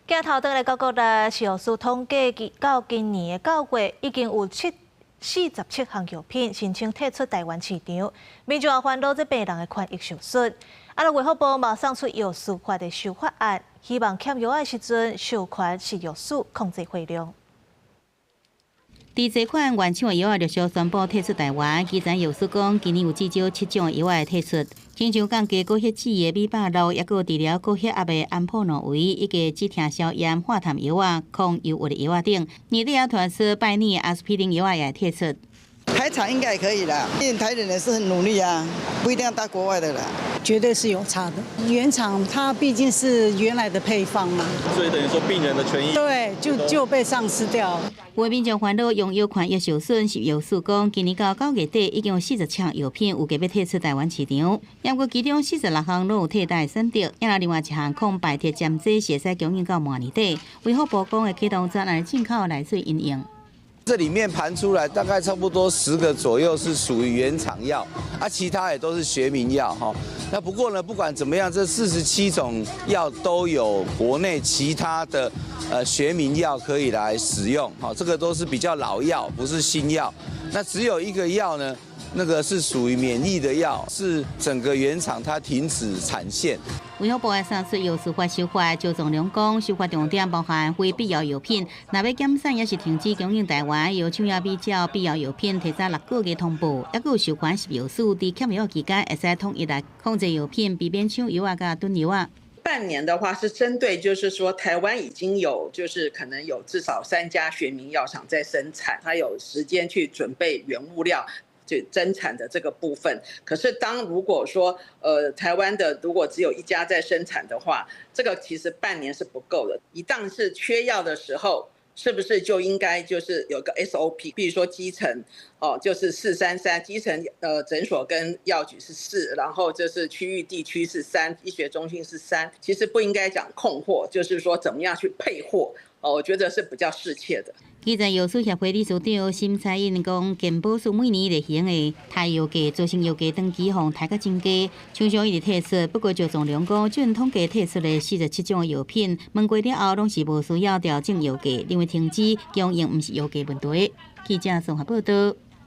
鏡頭轉來到國內，食藥署統計，到今年的9月，已經有47項藥品申請退出台灣市場，民眾也煩惱這病人的權益受損。啊，衛福部嘛送出藥事法的修法案，希望欠藥的時陣授權食藥署控制貨量。佇這款原廠的藥仔陸續宣布退出台灣，基層藥師講，今年有至少七種藥仔會退出，親像降低高血脂的米百樂，抑閣有治療高血壓的安普諾維，以及止疼消炎化痰藥仔、抗憂鬱的藥仔等。年底也傳出拜耳阿司匹林藥仔也會退出。台廠應該也可以啦，因為台人也是很努力啊，不一定要到國外的啦。絕對是有差的，原廠它畢竟是原來的配方嘛，所以等於說病人的權益對，就被喪失掉。有民眾煩惱用藥權益受損，食藥署講，今年到9月底已經有47項藥品有計欲退出台灣市場，不過其中46項攏有替代選擇，抑另外一項抗敗鐵針劑是會使供應到明年底。衛福部講會啟動專案進口來做因應。這裡面盤出來大概差不多10個左右是屬於原廠藥，啊，其他也都是學名藥哈。那不過呢，不管怎麼樣，這47種藥都有國內其他的學名藥可以來使用，哈，這個都是比較老藥，不是新藥。那只有一個藥呢，那個是屬於免疫的藥，是整個原廠它停止產線。衛福部的送出藥事法修法，趙宗龍講，修法重點包含非必要藥品，若欲減產抑是停止供應台灣，藥廠要比照必要藥品提早6個月通報，抑閣有授權食藥署佇欠藥期間會使統一來控制藥品，避免搶藥仔佮囤藥仔。半年的話是針對，就是說台灣已經有，就是可能有至少三家學名藥廠在生產，它有時間去準備原物料，就增產的這個部分。可是當如果說，台灣的如果只有一家在生產的話，這個其實半年是不夠的。一旦是缺藥的時候，是不是就應該就是有個 SOP？比如說基層，哦，就是433，基層診所跟藥局是四，然後就是區域地區是三，醫學中心是三。其實不應該講控貨，就是說怎麼樣去配貨，哦，我覺得是比較適切的。基層藥師協會理事長沈彩英講，健保署每年例行的抬藥價，造成藥價長期予抬甲真低，廠商一直退出。不過趙宗龍講，這統計退出的47種藥品，問過了後，攏是無需要調整藥價，認為停止供應毋是藥價問題。記者綜合報道。